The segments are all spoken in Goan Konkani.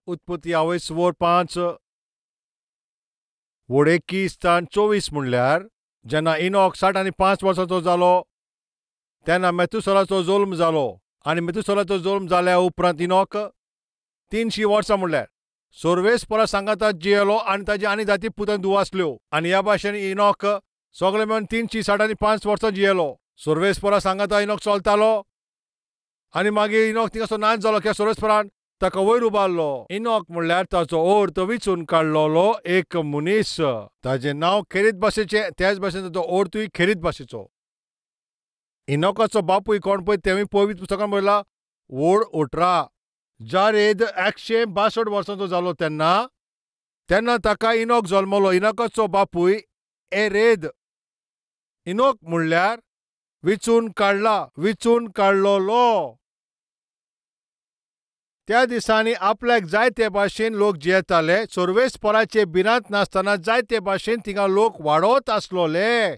उत्पत्ती आवयस वोर 5 वोड 21 तान 24 म्हणल्यार जेन्ना इनोक 65 वर्सांचो जालो तेन्ना मेथुसलाचो जल्म जालो आनी मेथुसलाचो जल्म जाल्या उपरांत इनोक 300 वर्सां म्हणल्यार सर्वेस्परा सांगाता जियेलो आनी ताजी आनी जाती पुतान धुवो आसल्यो आनी ह्या भाशेन इनोक सगळे मेळून 365 वर्सां जियेलो. सर्वेस्परा सांगाता इनोक चलतालो आनी मागीर इनोक थिंगासो नाच जालो कित्याक सर्वेस्परान ताका वयर उबारलो. इनोक म्हणल्यार ताचो अर्थ विचून काडलेलो एक मनीस. ताजें नांव खेरीत भाशेचें, त्याच भाशेन ताचो अर्थूय खेरीत भाशेचो. इनोकाचो बापूय कोण पळय तेवूय पवित्र पुस्तकान बरयला वोड 18. जारेद 162 वर्सांचो जालो तेन्ना तेन्ना ताका इनोक जल्मलो. इनोकाचो बापूय एरेद. इनोक म्हणल्यार विचून काडला, विचून काडलोलो. त्या दिसांनी आपल्याक जाय ते भाशेन लोक जियेताले. सर्वेस्पराचे भिरांत नासतना जाय ते भाशेन थिंगा लोक वाडत आसलोले.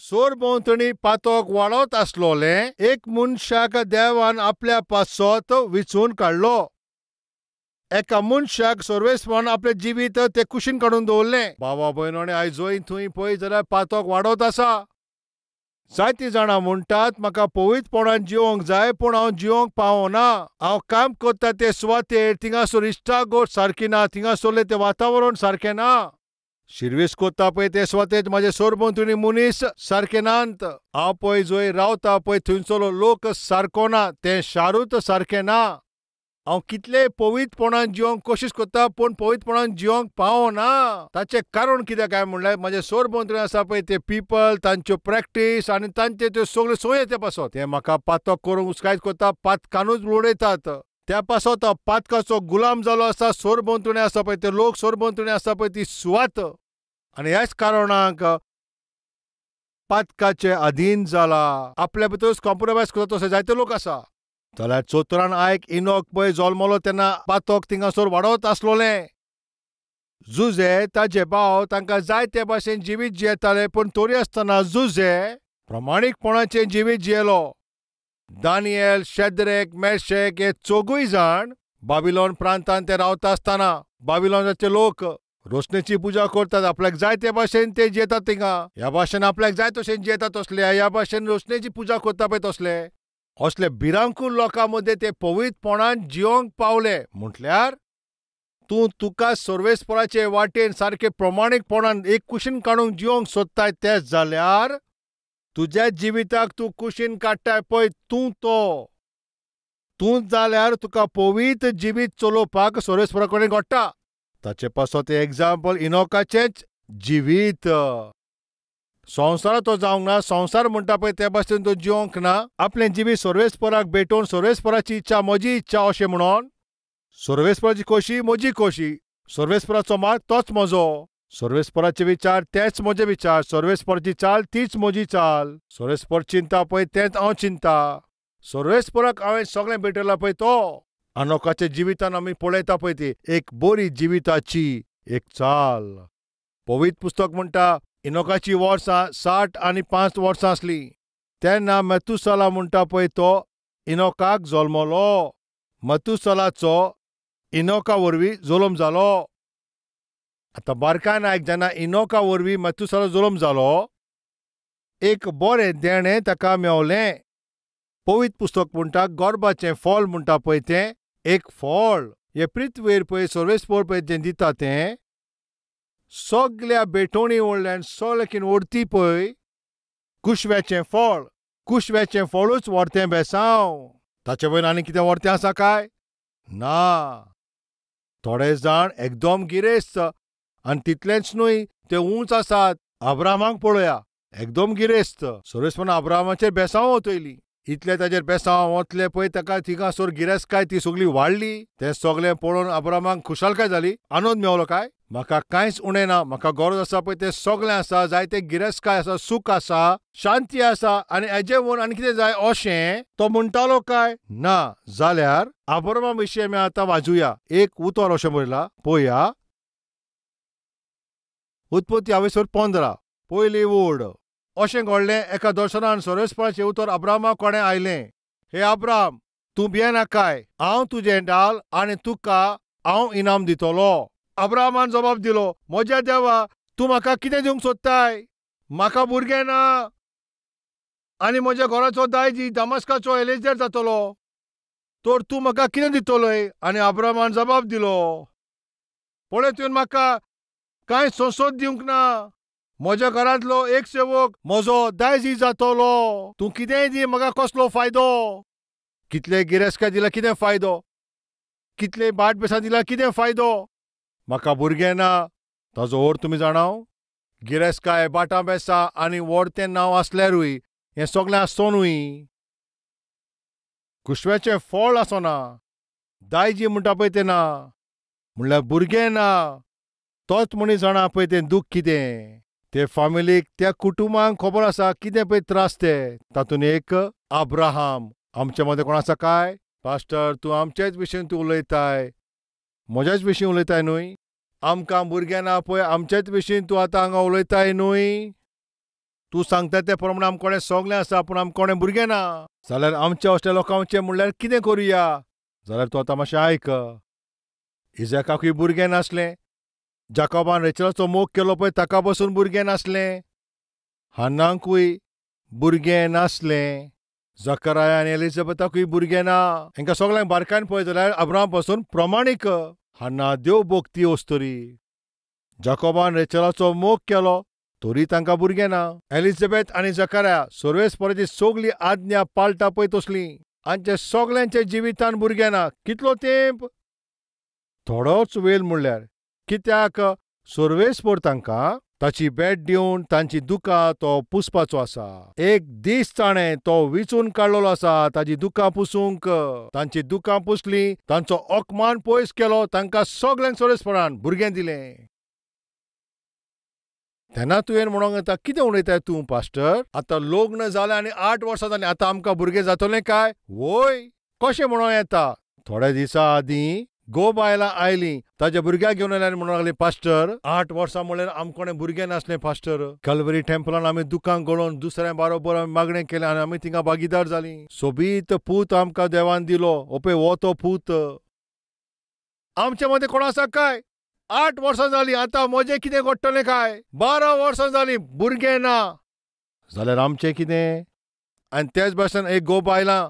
सरभोंवतणी पातक वाडत आसलोले. एक मनशाक देवान आपल्या पासत विचून काडलो. एका मनशाक सर्वेस्परान आपलें जिवीत ते कुशीन काडून दवरलें. बाबा भयणो आयज जंय थंय पळय जाल्यार पातक वाडत आसा. जायतीं जाणां म्हणटात म्हाका पवित्रपणान जिवंक जाय पूण हांव जिवंक पावना. हांव काम करता ते सुवातेर थिंगासर इश्टागत सारकी ना, थिंगासरलें तें वातावरण सारकें ना. शिर्वीस करता पळय ते सुवातेर म्हाजे सरभोंवतणी मनीस सारके नात. हांव पळय जंय रावता पळय थंयसरलो लोक सारको ना, तें शारूच सारकें ना. हांव कितलेय पवित्रपणान जिवंक कोशिश करता पूण पवित्रपणान जिवंक पावना. ताचें कारण कितें काय म्हणल्यार म्हाजे सरभोंवतणी आसा पळय ते पिपल, तांच्यो प्रॅक्टीस आनी तांचे त्यो सगल्यो सोय ते पासत ते म्हाका पातक करूंक उस्कायत करता, पातकानूच उडयतात. त्या पासत हांव पातकाचो गुलाम जालो आसा. सरभोंवतणी आसा पळय ते लोक, सरभोंवतणी आसा पळय ती सुवात आनी ह्याच कारणाक पातकाचे अधीन जाला. आपल्या भितरूच कॉम्प्रोमायज करता तशे जायते लोक आसा. जाल्यार चोतरान आयक इनोक पळय जल्मलो तेन्ना पातक थिंगासर वाडत आसलोलें. जुजे ताजे भाव तांकां जाय ते भाशेन जिवीत जियेताले पूण तरी आसतना जुजे प्रमाणीकपणाचें जिवीत जियेलो. दानियल, शेद्रेक, मेशेक हे चोगूय जाण बाबिलोन प्रांतान ते रावता आसतना बाबिलोनाचे लोक रोशणेची पुजा करतात. आपल्याक जाय ते भाशेन ते जियेतात थिंगा. ह्या भाशेन आपल्याक जाय तशें जियेतात तसले, ह्या भाशेन रोशणेची पुजा करता पळय तसले. असले भिरांकूळ लोकां मदें ते पवित्रपणान जिवंक पावले. म्हटल्यार तूं तुका सर्वेस्पराचे वाटेन सारके प्रमाणीकपणान एक कुशीन काडूंक जिवंक सोदताय तें जाल्यार तुज्या जिविताक तूं कुशीन काडटाय पळय तूं तो तूं जाल्यार तुका पवित्र जिवीत चलोवपाक सर्वेस्परा कडेन घडटा. ताचे पासत एग्जाम्पल इनोकाचेंच जिवीत. संवसारांत तो जावंक ना, संवसार म्हणटा पळय ते भाशेन तो जिवंक ना. आपलें जिवीत सर्वेस्पराक भेटोवन सर्वेस्पराची इच्छा म्हजी इच्छा अशें म्हणून, सर्वेस्पराची खोशी म्हजी खोशी, सर्वेस्पराचो मार्ग तोच म्हजो, सर्वेस्पराचे विचार तेच म्हजे विचार, सर्वेस्पराची चाल तीच म्हजी चाल, सर्वेस्पर चिंता पळय तेंच हांव चिंता, सर्वेस्पराक हांवें सगळें भेटयलां पळय तो. अनोखाच्या जिवितान आमी पळयता पळय ती एक बरी जिविताची एक चाल. पवित्र पुस्तक म्हणटा इनोकाची वर्सां 65 वर्सां आसलीं तेन्ना मेथुसला म्हणटा पळय तो इनोकाक जल्मलो. मेथुसलाचो इनोका वरवीं जल्म जालो. आतां बारकायन आयक, जेन्ना इनोका वरवीं मेथुसला जल्म जालो एक बरें देणें ताका मेवलें. पवित्र पुस्तक म्हणटा गर्भाचें फळ म्हणटा पळय तें एक फळ. हे पृथ्वेर पळय सर्वेस्पर पळय जें दिता तें सगल्या भेटवणी वडल्यान सगळें कितें व्हरती पळय कुशव्याचें फळ. कुशव्याचें फळूच व्हरतें बेसांव. ताचे वयर आनी कितें व्हरतें आसा काय ना. थोडे जाण एकदम गिरेस्त आनी तितलेंच न्हय ते उंच आसात. अब्राहमाक पळोवया, एकदम गिरेस्त. सर्वेस्परान अब्राहमाचेर बेसांव ओतयली. इतले ताजेर बेसांव ओतले पळय ताका थिंगासर गिरेस्तकाय ती सगळी वाडली. तें सगळें पळोवन अब्राहमाक खुशालकाय जाली, आनंद मेवलो काय म्हाका कांयच उणें ना, म्हाका गरज आसा पळय तें सगळें आसा, जायते गिरेस्तकाय आसा, सूख आसा, शांती आसा आनी हेजे वयर आनी कितें जाय अशें तो म्हणटालो काय ना. जाल्यार अब्राहमा विशीं आमी आतां वाजुया. एक उतर अशें बरयलां पळया, उत्पत्ती आवयसर 15 पयली वोड. अशें घडलें एका दर्शनान सर्वेस्पराचें उतर अब्राहमा कडेन आयलें, हे अब्राहम तूं भियेनाकाय, हांव तुजें डाल आनी तुका हांव इनाम दितलो. अब्राहमान जबाब दिलो, म्हज्या देवा, तूं म्हाका कितें दिवंक सोदताय? म्हाका भुरगें ना आनी म्हज्या घराचो दायजी दमास्काचो एलेजर जातलो, तर तूं म्हाका कितें दितलोय? आनी अब्राहमान जबाब दिलो, पळय तुवें म्हाका कांय संसद दिवंक ना, म्हज्या घरांतलो एक सेवक म्हजो दायजी जातलो. तूं कितेंय दी, म्हाका कसलो फायदो? कितले गिरेस्काय दिला कितें फायदो? कितले बाट बेसां दिला कितें फायदो? म्हाका भुरगें ना. ताजो अर्थ तुमी जाणाव? गिरेस्काय, बाटां बेसां आनी व्हड तें नांव आसल्यारूय हें सगळें आसतनूय कुशव्याचें फळ आसना, दायजी म्हणटा पळय तें ना, म्हणल्यार भुरगें ना. तोच मनीस जाणा पळय तें दूख कितें. ते फामिलीक, त्या कुटुंबांक खबर आसा कितें पळय त्रास ते. तातूंत एक अब्राहम. आमचे मदें कोण आसा काय? पास्टर, तूं आमचेच विशीं तूं उलयताय, म्हज्याच विशीं उलयताय न्हय? आमकां भुरगें ना पळय, आमचेच विशीं तूं आतां हांगा उलयताय न्हय? तूं सांगता ते प्रमाणे आमकोडें सगळें आसा, पूण आमकोडें भुरगें ना. जाल्यार आमच्या असल्या लोकांचें म्हणल्यार कितें करुया? जाल्यार तूं आतां मातशें आयक. इजाकाकूय भुरगें नासलें, जाकोबान रेचलाचो मोग केलो पळय ताका पसून भुरगें नासलें, हान्नाकूय भुरगें नासलें, जकराया आनी एलिझाबेथाकूय भुरगें ना. हांकां सगळ्यांक बारकायन पळय जाल्यार अब्राहम पासून प्रमाणीक हान्ना देव भोक्ती अस्तुरी. जाकोबान रेचलाचो मोग केलो तरी तांकां भुरगें ना. एलिझाबेथ आनी जकराया सर्वेस्पराची सगळी आज्ञा पाळटा पळय तसली, आमच्या सगळ्यांच्या जिवितान भुरगें ना. कितलो तेंप? थोडोच वेळ म्हणल्यार. कित्याक सर्वेस्पर तांकां ताची भेट दिवन तांची दुकां तो पुसपाचो आसा. एक दीस ताणें तो विचून काडलेलो आसा ताजी दुकां पुसूंक. तांची दुकां पुसली, तांचो अपमान पयस केलो, तांकां सगळ्यांक सर्वेस्परान भुरगें दिलें. तेन्ना तुवें म्हणोंक येता, कितें उलयताय तूं पास्टर? आतां लग्न जालें आनी 8 वर्सां जालीं, आतां आमकां भुरगें जातलें काय? वय, कशें म्हणों येता? थोड्या दिसां आदीं गो बायलां आयलीं, ताज्या भुरग्याक घेवन आयलीं आनी म्हणूंक लागलीं, पास्टर, 8 वर्सां म्हणल्यार आमकोणें भुरगें नासलें पास्टर. कलवरी टेम्पलान आमी दुकां गळोवन दुसऱ्या बारोबर आमी मागणें केलें आनी आमी थिंगा भागीदार जालीं. सोबीत पूत आमकां देवान दिलो, ओपय हो तो पूत. आमच्या मदें कोण आसा काय? 8 वर्सां जालीं, आतां म्हजें कितें घडटलें काय? 12 वर्सां जालीं, भुरगें ना, जाल्यार आमचें कितें? आनी तेच भाशेन एक गो बायलां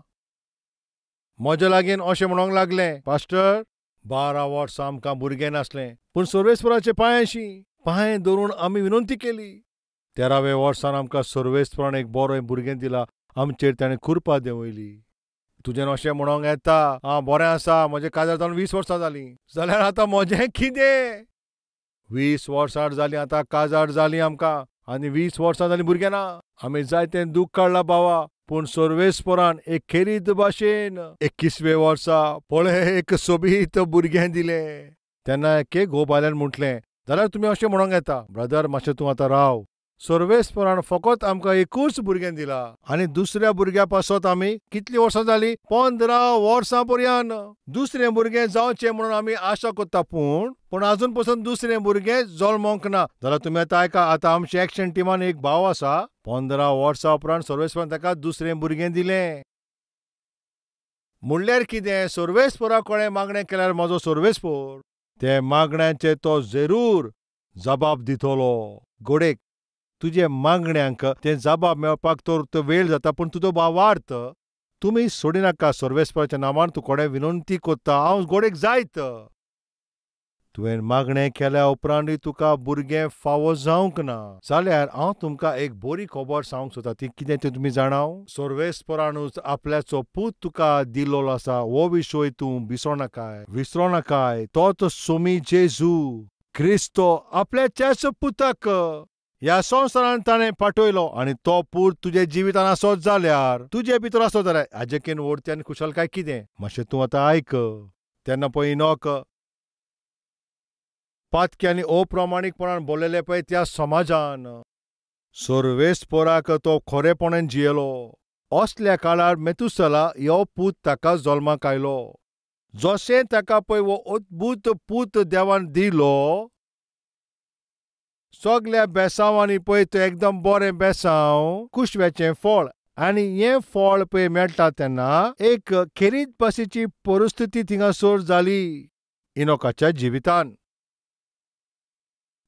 म्हज्या लागीं अशें म्हणूंक लागलें, पास्टर, 12 वर्सां आमकां भुरगें नासलें, पूण सर्वेस्पराचे पांयांशी पांय धरून आमी विनंती केली. 13व्या वर्सान आमकां सर्वेस्परान एक बरें भुरगें दिलां, आमचेर ताणें कृपा देंवयली. तुजें अशें म्हणोंक येता, आं बरें आसा, म्हजें काजार जावन 20 वर्सां जालीं, जाल्यार आतां म्हजें कितें? 20 वर्सां जालीं आतां काजार जालीं आमकां आनी 20 वर्सां जालीं भुरगें ना. आमी जायतें दूख काडलां बाबा, पूण सर्वेस्परान एक खेरीत भाशेन 21व्या वर्सा पळय एक सोबीत भुरगें दिलें. तेन्ना एके घोव बायल्यान म्हटलें, जाल्यार तुमी अशें म्हणोंक येता, ब्रदर मातशें तूं आतां राव, सर्वेस्परान फकत आमकां एकूच भुरगें दिलां आनी दुसऱ्या भुरग्या पासत आमी कितलीं वर्सां जालीं? 15 वर्सां पर्यंत दुसरें भुरगें जावचें म्हणून आमी आशा करता, पूण आजून पसून दुसरें भुरगें जल्मोंक ना. जाल्यार तुमी आतां आयका, आतां आमच्या एक्शन टिमान एक भाव आसा, 15 वर्सां उपरांत सर्वेस्परान ताका दुसरें भुरगें दिलें. म्हणल्यार कितें? सर्वेस्परा कडेन मागणें केल्यार म्हजो सर्वेस्पर ते मागण्याचें तो जरूर जबाब दितलो. गोडेक तुजे मागण्यांक तें जबाब मेळपाक तर तो वेळ जाता, पूण तुजो भावार्थ तुमी सोडिनाका. सर्वेस्पराच्या नांवान तूं कोणें विनंती करता, हांव गोडेक जायत. तुवें मागणें केल्या उपरांतूय तुका भुरगें फावो जावंक ना जाल्यार हांव तुमकां एक बरी खबर सांगूंक सोदता. ती कितें तें तुमी जाणाव? सर्वेस्परानूच आपल्याचो पूत तुका दिल्लो आसा, हो विशय तूं विसरोनाकाय, विसरोनाकाय. तोच सोमी जेजू क्रिस्तो आपल्याच्याच पुताक ह्या संवसारान ताणें पाठयलो आनी तो पूत तुजे जिवितान आसत जाल्यार, तुजे भितर आसत जाल्यार हाजेकेन व्हडती आनी खुशालकाय कितें? मातशें तूं आतां आयक. तेन्ना पळय इनोक पातकी आनी अप्रमाणीकपणान बोल्लेले पळय त्या समाजान सर्वेस्पराक तो खरेपणान जियेलो. असल्या काळार मेथुसला हो पूत ताका जल्माक आयलो. जशें ताका पळय हो अद्भूत पूत देवान दिलो, सगल्या बेसांवांनी पळय तो एकदम बरें बेसांव, कुशव्याचें फळ, आनी हें फळ पळय मेळटा तेन्ना एक खेरीत भाशेची परिस्थिती थिंगासर जाली. इनोकाच्या जिवितान.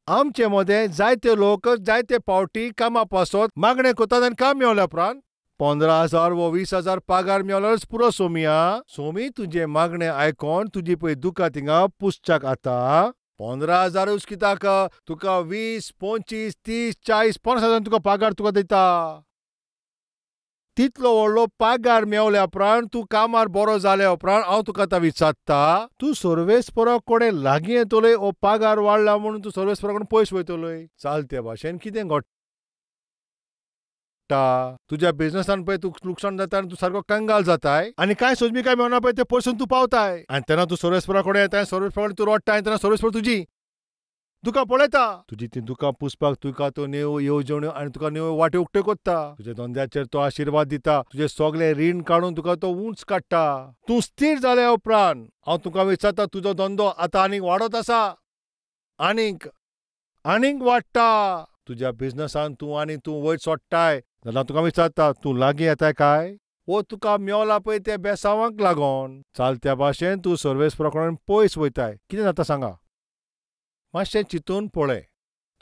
आमचे मदें जायते लोक जायते पावटी कामा पासत मागणें करतात आनी काम मेवल्या उपरांत 15,000 वो 20,000 पागार मेवल्यारच पुरो सोमिया. सोमी तुजें मागणें आयकोन तुजी पळय दुकां थिंगा पुसच्याक आतां 15,000 कित्याक तुका 20, 25, 30, 40, 50,000 तुका पागार तुका दिता. तितलो व्हडलो पागार मेवल्या उपरांत तूं कामार बरो जाल्या उपरांत हांव तुका आतां विचारता, तूं सर्वेस्परा कडेन लागीं येतलोय ओ पागार वाडला म्हणून तूं सर्वेस्परा कडेन पयस वयतलोय? चालते भाशेन कितें घडटा तुज्या बिजनसान पळय तूं लुकसाण जाता आनी तूं सारको कंगाल जाताय आनी कांय सोजमी काय मेळना पळय ते पयसून तूं पावताय आनी तेन्ना तूं सर्वेस्परा कडेन येताय, सर्वेस्परा कडेन तूं रडटाय, तेन्ना सर्वेस्पर तुजी दुकां पळयता, तुजी ती दुकां पुसपाक तुका तो नेव येवजण्यो आनी तुका नेव वाट्यो उक्त्यो करता. तुज्या धंद्याचेर तो आशिर्वाद दिता, तुजें सगळें रीण काडून तुका तो उंच काडटा. तूं स्थीर जाल्या उपरांत हांव तुका विचारता, तुजो धंदो आतां आनीक वाडत आसा, आनीक आनीक वाडटा. तुज्या बिजनसान तूं आनी तूं वयर सोडटाय जाल्यार तुका विचारता, तूं लागीं येताय काय वो तुका मेवला पळय त्या बेसांवाक लागोन चालत्या भाशेन तूं सर्वेस्परा कडेन पयस वयताय? कितें जाता सांगा, मातशें चिंतून पळय.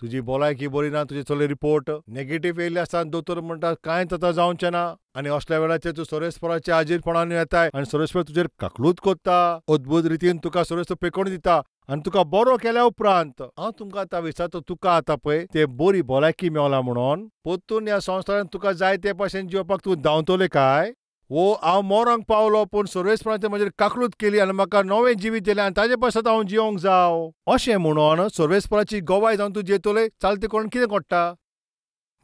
तुजी भलायकी बरी ना, तुजे सगळे रिपोर्ट नेगेटीव येयल्ले आसता, दोतोर म्हणटा कांयच आतां जावचें ना आनी असल्या वेळाचेर तूं सर्वेस्पराच्या हाजीरपणान येताय आनी सर्वेस्पर तुजेर काकलूत करता, अद्भूत रितीन तुका सर्वेस्पर पेकोवन दिता आनी तुका बरो केल्या उपरांत हांव तुमकां आतां विचारता, तुका आतां पळय ते बरी भलायकी मेवला म्हणून परतून ह्या संवसारांत तुका जाय ते भाशेन जिवपाक तूं धांवतले काय? वो हांव मरोंक पावलो पूण सर्वेस्परान म्हजेर काकलूत केली आनी म्हाका नवें जिवीत दिलें आनी ताजे पासत हांव जिवंक जाव अशें म्हणून सर्वेस्पराची गवाय जावन तूं जियेतले? चालते करून कितें घडटा?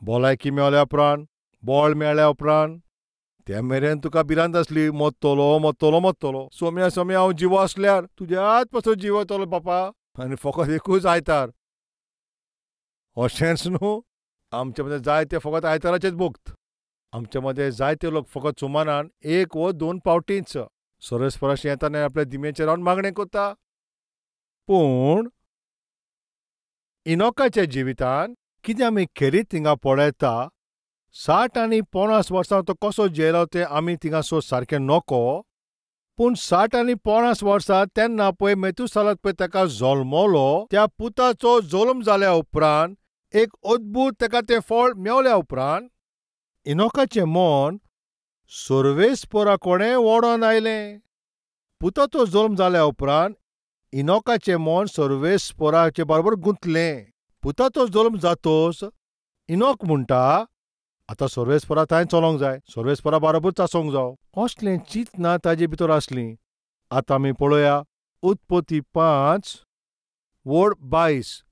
भलायकी मेवल्या उपरांत, बळ मेळ्ळ्या उपरांत ते मेरेन तुका भिरांत आसली, मरतलो मरतलो मरतलो, सोम्या सोम्या हांव जिवो आसल्यार तुज्याच पासून जिवतलो बापा, आनी फकत एकूच आयतार. अशेंच न्हू, आमचे मदें जायते फकत आयताराचेच भोगत. आमचे मदें जायते लोक फकत सुमारान 1 व 2 पावटींच सर्वेस्पराशी येता आनी आपल्या दिमेचेर रावन मागणें करता. पूण इनोकाच्या जिवितान कितें आमी खेरीत थिंगा पळयता, 60 आनी 50 वर्सां तो कसो जियेलो तें आमी थिंगासर सारकें नको, पूण 60 आनी 50 वर्सां तेन्ना पळय मेथुसालात पळय ताका जल्मलो, त्या पुताचो जल्म जाल्या उपरांत एक अद्भूत ताका तें फळ मेवल्या उपरांत इनोकाचें मन सर्वेस्परा कडेन ओडोन आयलें. पुताचो जल्म जाल्या उपरांत इनोकाचें मन सर्वेस्पराचे बरोबर गुंतलें. पुताचो जल्म जातोच इनोक म्हणटा, आतां सर्वेस्परा थंय चलोंक जाय, सर्वेस्परा बरोबरच आसूंक जाव, असलें चिंतना ताजे भितर आसलीं. आतां आमी पळोवया उत्पत्ती 5:22.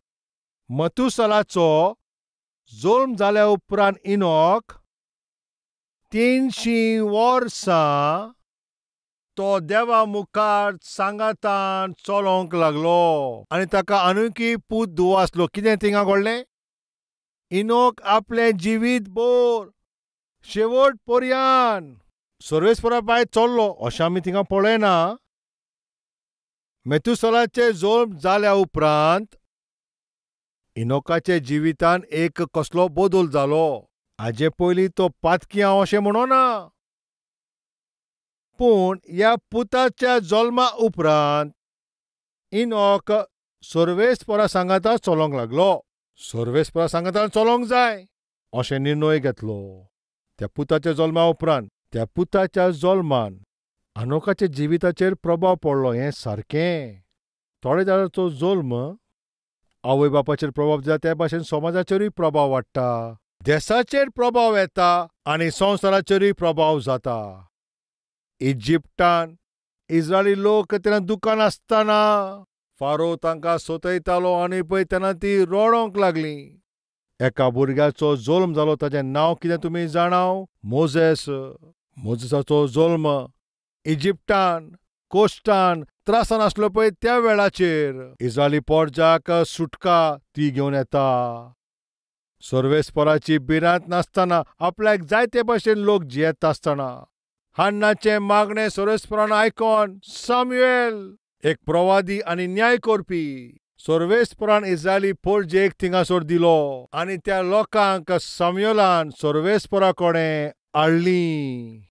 मथुसलाचो जल्म जाल्या उपरांत इनोक 300 वर्सां तो देवा मुखार सांगातान चलोंक लागलो आनी ताका आनीकय पूत धुवो आसलो. कितें थिंगा घडलें? इनोक आपलें जिवीत भर शेवट पर्यान सर्वेस्परा भायर चल्लो अशें आमी थिंगा पळयना. मेथुसलाचे जल्म जाल्या उपरांत इनोकाच्या जिवितान एक कसलो बदल जालो. हाजे पयलीं तो पातकी हांव अशें म्हणना, पूण ह्या पुताच्या जल्मा उपरांत इनोक सर्वेस्परा सांगाता चलोंक लागलो. सर्वेस्परा सांगाता चलोंक जाय अशें निर्णय घेतलो. त्या पुताच्या जल्मा उपरांत त्या पुताच्या जल्मान अनोकाच्या जिविताचेर प्रभाव पडलो हें सारकें. थोडे जाणांचो जल्म आवय बापाचेर प्रभाव जाता, त्या भाशेन समाजाचेरूय प्रभाव वाडटा, देशाचेर प्रभाव येता आनी संवसाराचेरूय प्रभाव जाता. इजिप्टान इस्रायली लोक तेन्ना दुकान आसतना फारो तांकां सोतयतालो आनी पळय तेन्ना ती रडोंक लागली. एका भुरग्याचो जल्म जालो, ताचें नांव कितें तुमी जाणाव? मोजेस. मोजेसाचो जल्म इजिप्टान कोश्टान त्रासान आसलो पळय त्या वेळाचेर इस्रायली पोरजाक सुटका ती घेवन येता. सर्वेस्पराची भिरांत नासतना आपल्याक जायते भाशेन लोक जियेता आसतना हान्नाचें मागणें सर्वेस्परान आयकोन सामुएल एक प्रवादी आनी न्याय करपी सर्वेस्परान इस्रायली पोरजेक थिंगासर दिलो आनी त्या लोकांक सामुएलान सर्वेस्परा कडेन हाडली.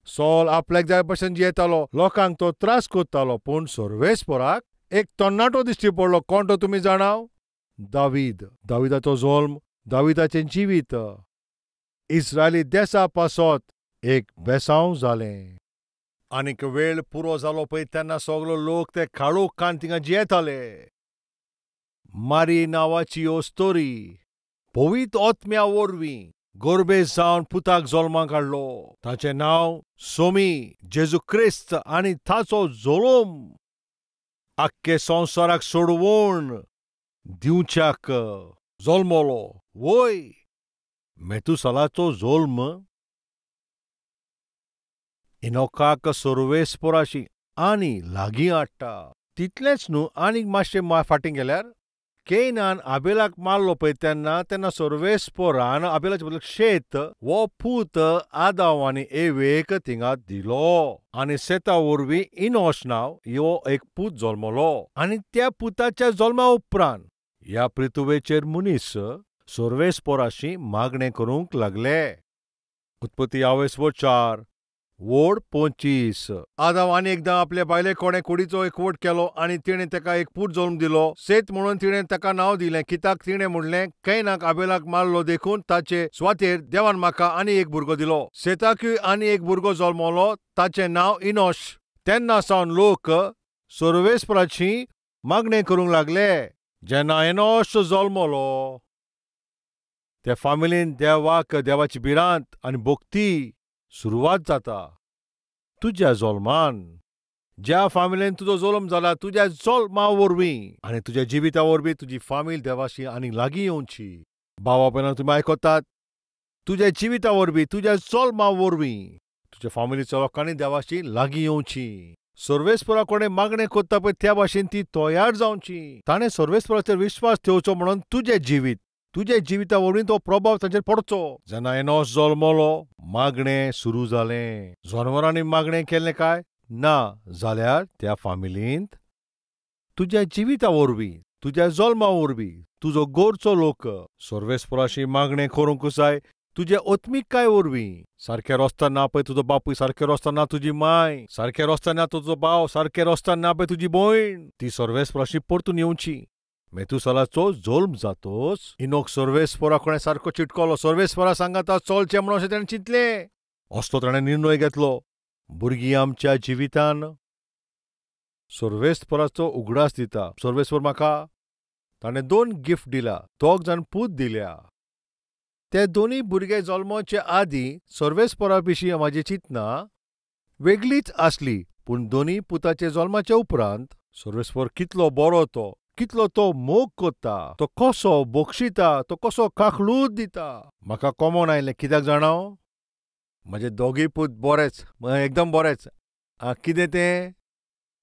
सॉल आपल्याक जाय भशेन जियेतालो, लोकांक तो त्रास करतालो. पूण सर्वेस्पराक एक तरणाटो दिश्टी पडलो. कोण तो तुमी जाणाव? दावीद. दाविदाचो जल्म, दाविदाचें जिवीत इस्रायली देसा पासत एक बेसांव जालें. आनीक वेळ पुरो जालो पळय तेन्ना सगलो लोक ते काळोखान थिंगा जियेताले. मारी नांवाची अस्तोरी पवित्र आत्म्या वरवीं गोरबे जावन पुताक जल्माक हाडलो. ताचें नांव सोमी, जेजू क्रिस्त. आनी ताचो जल्म आख्खे संवसाराक सोडवण दिवच्याक जल्मलो. वय, मेथुसालाचो जल्म इनोकाक सर्वेस्पराशी आनी लागीं हाडटा. तितलेंच न्हू, आनीक मातशें फाटीं गेल्यार केनान आबेलाक मारलो पळय तेन्ना तेन्ना सर्वेस्परान आबेलाचे बदल शेत हो पूत आदाव आनी एवेक थिंगा दिलो. आनी शेता वरवीं इनोश नांव ह्यो एक पूत जल्मलो. आनी त्या पुताच्या जल्मा उपरांत ह्या पृथ्वेचेर मनीस सर्वेस्पराशी मागणें करूंक लागले. उत्पत्ती आवयस्वर 4:25. आदाव आनी एकदां आपल्या बायले कोणें कुडीचो एकवट केलो आनी तिणें ताका एक पूत जल्म दिलो. सेत म्हणून तिणें ताका नांव दिलें, कित्याक तिणें म्हणलें, कैनाक आबेलाक मारलो देखून ताचे सुवातेर देवान म्हाका आनी एक भुरगो दिलो. सेताकूय आनी एक भुरगो जल्मलो, ताचें नांव इनोश. तेन्ना सावन लोक सर्वेस्पराची मागणें करूंक लागले. जेन्ना एनोश जल्मलो त्या फामिलीन देवाक देवाची भिरांत आनी भक्ती सुरवात जाता. तुज्या जल्मान, ज्या फामिलीन तुजो जल्म जाला, तुज्या जल्मा वरवीं आनी तुज्या जिविता वरवीं तुजी फामील देवाशी आनी लागीं येवची. भावा भयणां तुमी आयकतात, तुज्या जिविता वरवीं, तुज्या जल्मा वरवीं तुज्या फामिलीच्या लोकांनी देवाशी लागीं येवची. सर्वेस्परा कडेन मागणें करता पळय त्या भाशेन ती तयार जावची. ताणें सर्वेस्पराचेर विश्वास ठेवचो म्हणून तुजें जिवीत, तुज्या जिविता वरवीं तो प्रभाव तांचेर पडचो. जेन्ना एनोश जल्मलो मागणें सुरू जालें. जनवरांनी मागणें केलें काय ना जाल्यार त्या फामिलींत तुज्या जिविता वरवीं, तुज्या जल्मा वरवीं तुजो गोरचो लोक सर्वेस्पराशी मागणें करूंक जाय. तुज्या आत्मिकताये वरवीं सारकें रस्त्यार ना पळय तुजो बापूय, सारकें रस्त्यार ना तुजी माय, सारकें रस्त्यार ना तुजो भाव, सारकें रस्त्यार ना पळय तुजी भयण, ती सर्वेस्पराशी परतून येवची. मेथुसालाचो जल्म जातोच इनोक सर्वेस्परा कोणें सारको चिटकलो. सर्वेस्परा सांगाता चलचें म्हणून अशें ताणें चिंतलें. असलो ताणें निर्णय घेतलो. भुरगीं आमच्या जिवितान सर्वेस्पराचो उगडास दिता. सर्वेस्पर म्हाका ताणें 2 गिफ्ट दिला, 2 जाण पूत दिल्या. ते दोनूय भुरगे जल्मोचे आदीं सर्वेस्परा विशीं म्हाजी चिंतना वेगळीच आसली. पूण दोनूय पुताचे जल्माचे उपरांत सर्वेस्पर कितलो बरो तो, कितलो तो मोग करता, तो कसो बक्षिता, तो कसो काकलूत दिता. म्हाका कॉमन आयलें. कित्याक जाणा, म्हजे दोगूय पूत बरेच, एकदम बरेच. कितें तें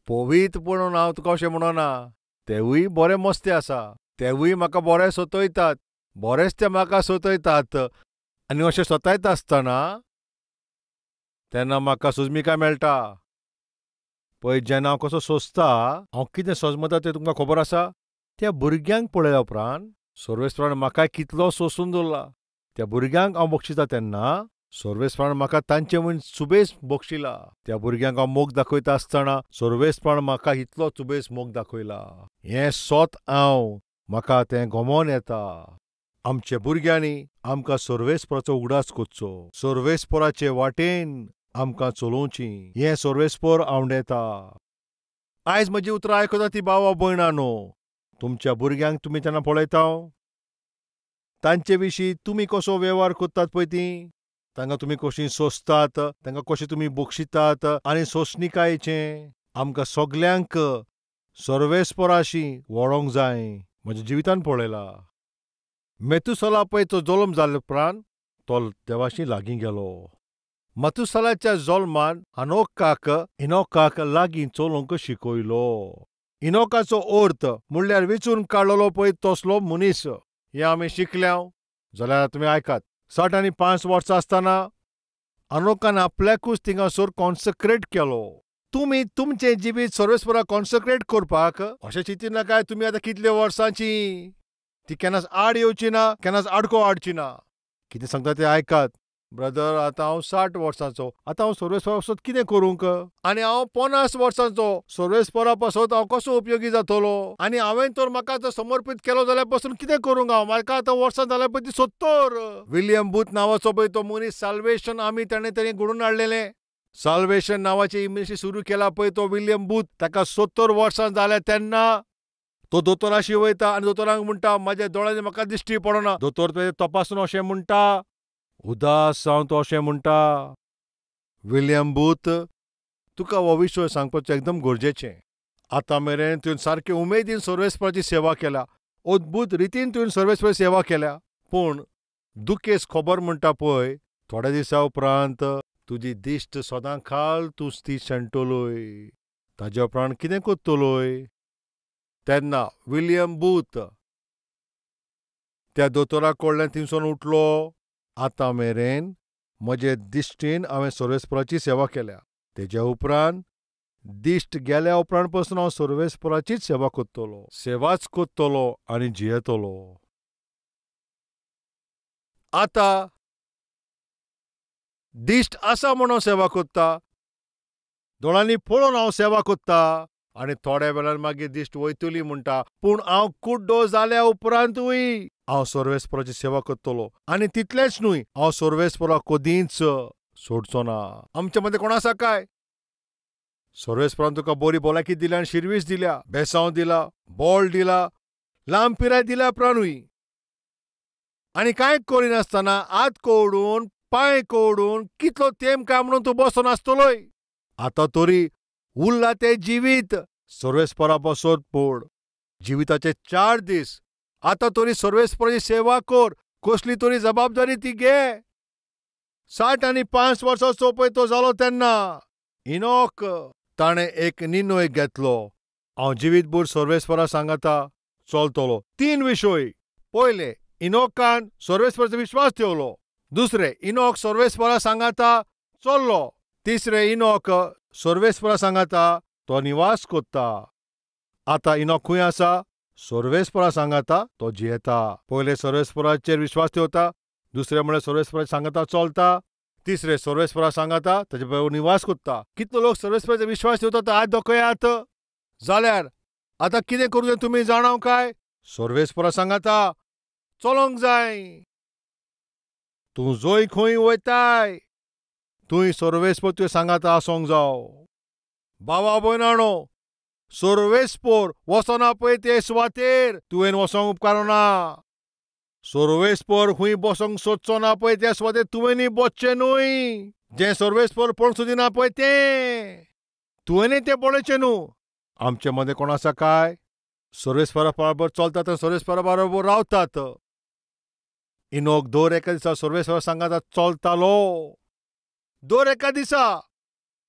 पवित्र म्हणून हांव तुका अशें म्हणना, तेवूय बरे मस्ते आसा, तेवूय म्हाका बरे सतयतात, बरेच ते म्हाका सतयतात. आनी अशें सतायता आसतना तेन्ना म्हाका सोजमिकाय मेळटा. पळय जेन्ना हांव कसो सोंसता, हांव कितें सोजमता तें तुमकां खबर आसा. त्या भुरग्यांक पळयल्या उपरांत सर्वेस्परान म्हाका कितलो सोंसून दवरला. त्या भुरग्यांक हांव बक्षिता तेन्ना सर्वेस्परान म्हाका तांचे वयर सुबेज बक्षिला. त्या भुरग्यांक हांव मोग दाखयता आसतना सर्वेस्परान म्हाका इतलो सुबेज मोग दाखयला. हें सोत हांव म्हाका तें गमोन येता. आमच्या भुरग्यांनी आमकां सर्वेस्पराचो उगडास करचो, सर्वेस्पराचे वाटेन आमकां चलोवची. हें सर्वेस्पर आवडेता. आयज म्हजी उतरां आयकता ती भावा भयणां न्हू, तुमच्या भुरग्यांक तुमी तेन्ना पळयता, तांचे विशीं तुमी कसो वेव्हार करतात पळय ती, तांकां तुमी कशीं सोंसतात, तांकां कशें तुमी बक्षितात. आनी सोंसणिकायेचें आमकां सगल्यांक सर्वेस्पराशी वळोंक जाय. म्हज्या जिवितान पळयला, मेथुसला पळय तो जल्म जाले उपरांत तो देवाशी लागीं गेलो. मथुसलाच्या जल्मान हनोकाक इनोकाक लागीं चलोवंक शिकयलो. इनोकाचो अर्थ म्हणल्यार वेंचून काडलेलो पळय तसलो मनीस. हें आमी शिकल्या जाल्यार तुमी आयकात. 60 आनी 5 वर्सां आसतना अनोकान आपल्याकूच थिंगासर कॉन्सक्रेट केलो. तुमी तुमचें जिवीत सर्वेस्पराक कॉन्सक्रेट करपाक अशें चिंतिनाकाय तुमी आतां कितले वर्सांची, ती केन्नाच आड येवची ना, केन्नाच आडको हाडची ना. कितें सांगता तें आयकात. ब्रदर, आतां हांव 60 वर्सांचो, आतां हांव सर्वेस्परा पासत कितें करूंक? आनी हांव 50 वर्सांचो, सर्वेस्परा पासत हांव कसो उपयोगी जातलो? आनी हांवें तर म्हाका आतां समर्पीत केलो जाल्यार पसून कितें करूंक हांव? म्हाका आतां वर्सां जाल्यार पळय ती 70. विलियम बूथ नांवाचो पळय तो मनीस साल्वेशन आमी ताणें तेणें घडोवन हाडलेलें. साल्वेशन नांवाची मिनिस्ट्री सुरू केला पळय तो विलियम बूथ, ताका 70 वर्सां जाल्या तेन्ना तो दोतोराशी वयता आनी दोतोरांक म्हणटा, म्हाज्या दोळ्यांनी म्हाका दिश्टी पडना. दोतोर तें तपासून अशें म्हणटा, उदास जावन तो अशें म्हणटा, विलियम बूथ, तुका हो विशय सांगपाचो एकदम गरजेचें. आतां मेरेन तुवें सारके उमेदीन सर्वेस्पराची सेवा केल्या, अद्भूत रितीन तुवें सर्वेस्पराची सेवा केल्या, पूण दुखेस खबर म्हणटा पळय, थोड्या दिसा उपरांत तुजी दिश्ट सदां खाल तूं ती शेणटलोय. ताज्या उपरांत कितें करतलोय? तेन्ना विलियम बूथ त्या दोतोरा कडल्यान थिंगसून उठलो. आतां मेरेन म्हजे दिश्टीन हांवें सर्वेस्पराची सेवा केल्या, तेज्या उपरांत दिश्ट गेल्या उपरांत पसून हांव सर्वेस्पराचीच सेवा करतलो, सेवाच करतलो आनी जियेतलो. आतां दिश्ट आसा म्हणून सेवा करता, दोळ्यांनी पळोवन हांव सेवा करता, आनी थोड्या वेळान मागीर दिश्ट वयतली म्हणटा, पूण हांव कुड्डो जाल्या उपरांतूय हांव सर्वेस्पराची सेवा करतलो. आनी तितलेंच न्हय, हांव सर्वेस्पराक कदींच सोडचो ना. आमच्या मदें कोण आसा काय? सर्वेस्परान तुका बरी भलायकी दिल्या आनी शिरवीस दिल्या, बेसांव दिला, बळ दिला, लांब पिराय दिल्या उपरांतूय आनी कांय करिनासतना हात कोडून पांय कोडून कितलो तेंप काय म्हणून तूं बसून आसतलोय? आतां तरी उरला तें जिवीत सर्वेस्परा पासत पड. जिविताचे 4 दीस आतां तरी सर्वेस्पराची सेवा कर, कसली तरी जबाबदारी ती घे. 60 आनी 5 वर्सांचो पळय तो जालो तेन्ना इनोक ताणें एक निर्णय घेतलो, हांव जिवीतभर सर्वेस्परा सांगाता चलतलो. 3 विशय. पयले, इनोकान सर्वेस्पराचो विश्वास ठेवलो. दुसरे, इनोक सर्वेस्परा सांगाता चल्लो. तिसरे, इनोक सर्वेस्परा सांगाता तो निवास करता. आतां इनोक खंय आसा? सर्वेस्परा सांगाता तो जियेता. पयले सर्वेस्पराचेर विश्वास ठेवता, दुसरे म्हळ्यार सर्वेस्परा सांगाता चलता, तिसरे सर्वेस्परा सांगाता ताजे बरोबर निवास करता. कितलो लोक सर्वेस्पराचेर विश्वास ठेवता तो हात दाखयात. जाल्यार आतां कितें करूं तें तुमी जाणाव काय? सर्वेस्परा सांगाता चलोंक जाय. तूं जंय खंय वयताय तुंय सर्वेस्पर तुवें सांगाता आसोंक जाव. बाबा भयणानो, सर्वेस्पर वचना पळय ते सुवातेर तुवें वचोंक उपकारना. सर्वेस्पर खंय बसोंक सोदचो ना पळय त्या सुवातेर तुवेंय बसचें न्हय. जें सर्वेस्पर पळोवंक सोदिना पळय तें तुवेंय तें पळोवचें न्हू. आमचे मदें कोण आसा काय? सर्वेस्परा बरोबर चलतात, सर्वेस्परा बरोबर रावतात. इनोक दर एका दिसा सर्वेस्परा सांगाता चलतालो. दर एका दिसा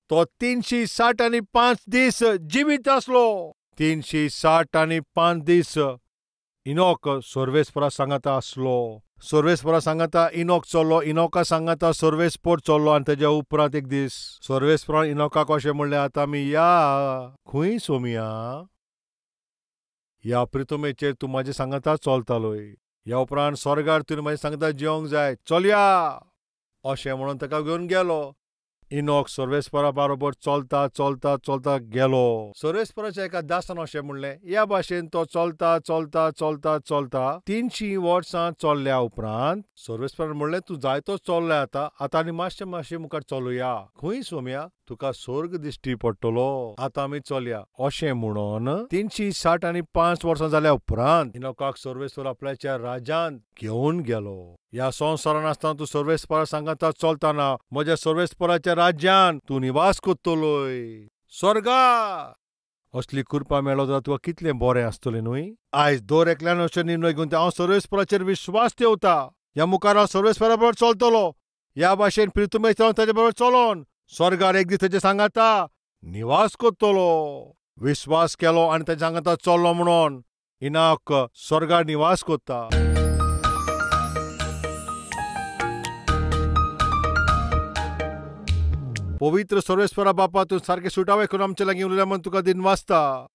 तो 360 आनी 5 दीस जिवीत आसलो. 360 आनी 5 दीस इनोक सर्वेस्परा सांगाता आसलो. सर्वेस्परा सांगाता इनोक चल्लो, इनोका सांगाता सर्वेस्पर चल्लो. आनी तेज्या उपरांत एक दीस सर्वेस्परान इनोकाक अशें म्हणलें, आतां आमी या खंय सोमिया, ह्या प्रितुमेचेर तूं म्हाजे सांगाता चलतालोय, ह्या उपरांत स्वर्गार तुवें म्हाजे सांगाता जिवंक जाय, चलया अशें म्हणून ताका घेवन गेलो. इनोक सर्वेस्परा बरोबर चलता चलता चलता गेलो. सर्वेस्पराच्या एका दासान अशें म्हणलें, ह्या भाशेन तो चलता चलता चलता चलता 300 वर्सां चल्ल्या उपरांत सर्वेस्परान म्हणलें, तूं जायतो चल्लो आतां, आतां आनी मातशें मातशें मुखार चलुया. खंय सोम्या, तुका स्वर्ग दिश्टी पडटलो, आतां आमी चलया अशें म्हणून 360 आनी 5 वर्सां जाल्या उपरांत इनोकाक सर्वेस्पर आपल्याच्या राज्यांत घेवन गेलो. ह्या संवसारान आसतना तूं सर्वेस्परा सांगाता चलतना म्हज्या सर्वेस्पराच्या राज्यान तूं निवास करतलोय स्वर्गा. असली कृपा मेळ्ळो जाल्यार तुका कितलें बरें आसतलें न्हय? आयज दर एकल्यान अशें निर्णय घेवन हांव सर्वेस्पराचेर विश्वास ठेवता, ह्या मुखार हांव सर्वेस्परा बरोबर चलतलो, ह्या भाशेन प्रितुमेच हांव ताजे बरोबर चलोन स्वर्गार एक दीस ताजे सांगाता निवास करतलो. विश्वास केलो आनी ताजे सांगाता चल्लो म्हणून इनोक स्वर्गार निवास करता. पवित्र सर्वेस्परा बापा, तूं सारकें सुटावे करून आमचे लागीं उलयल्या म्हूण तुका दिन वाचता.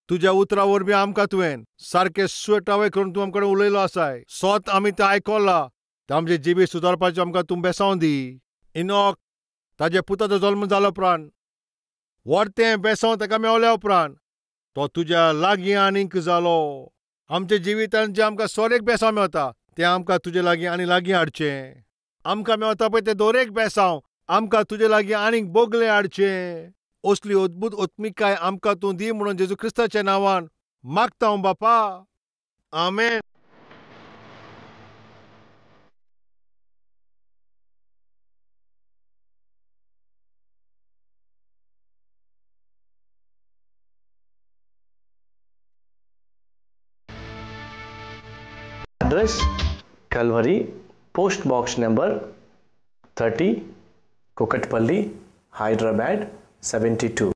तुज्या उतरा वरवीं आमकां तुवें सारकें सुटावे करून तूं आमकां उलयलो आसाय. सोत आमी तें आयकलां. तें आमचें जिवीत सुदारपाचें आमकां तूं बेसांव दी. इनोक ताजे पुताचो जल्म जालो उपरांत वर्तें बेसांव ताका मेवल्या उपरांत तो तुज्या लागीं आनीक जालो. आमच्या जिवितांत जें आमकां सोरेक बेसांव मेवता तें आमकां तुजे लागीं आनी लागीं हाडचें. आमकां मेवता पळय तें दोरेक बेसांव आमकां तुजे लागीं आनीक बोगले हाडचें. असली अद्भूत ओत्मिकाय आमकां तूं दी म्हणून जेजू क्रिस्ताच्या नांवान मागता हांव बापा, आमेन. Address Calvary, post box number 30, Kukatpally, Hyderabad 72.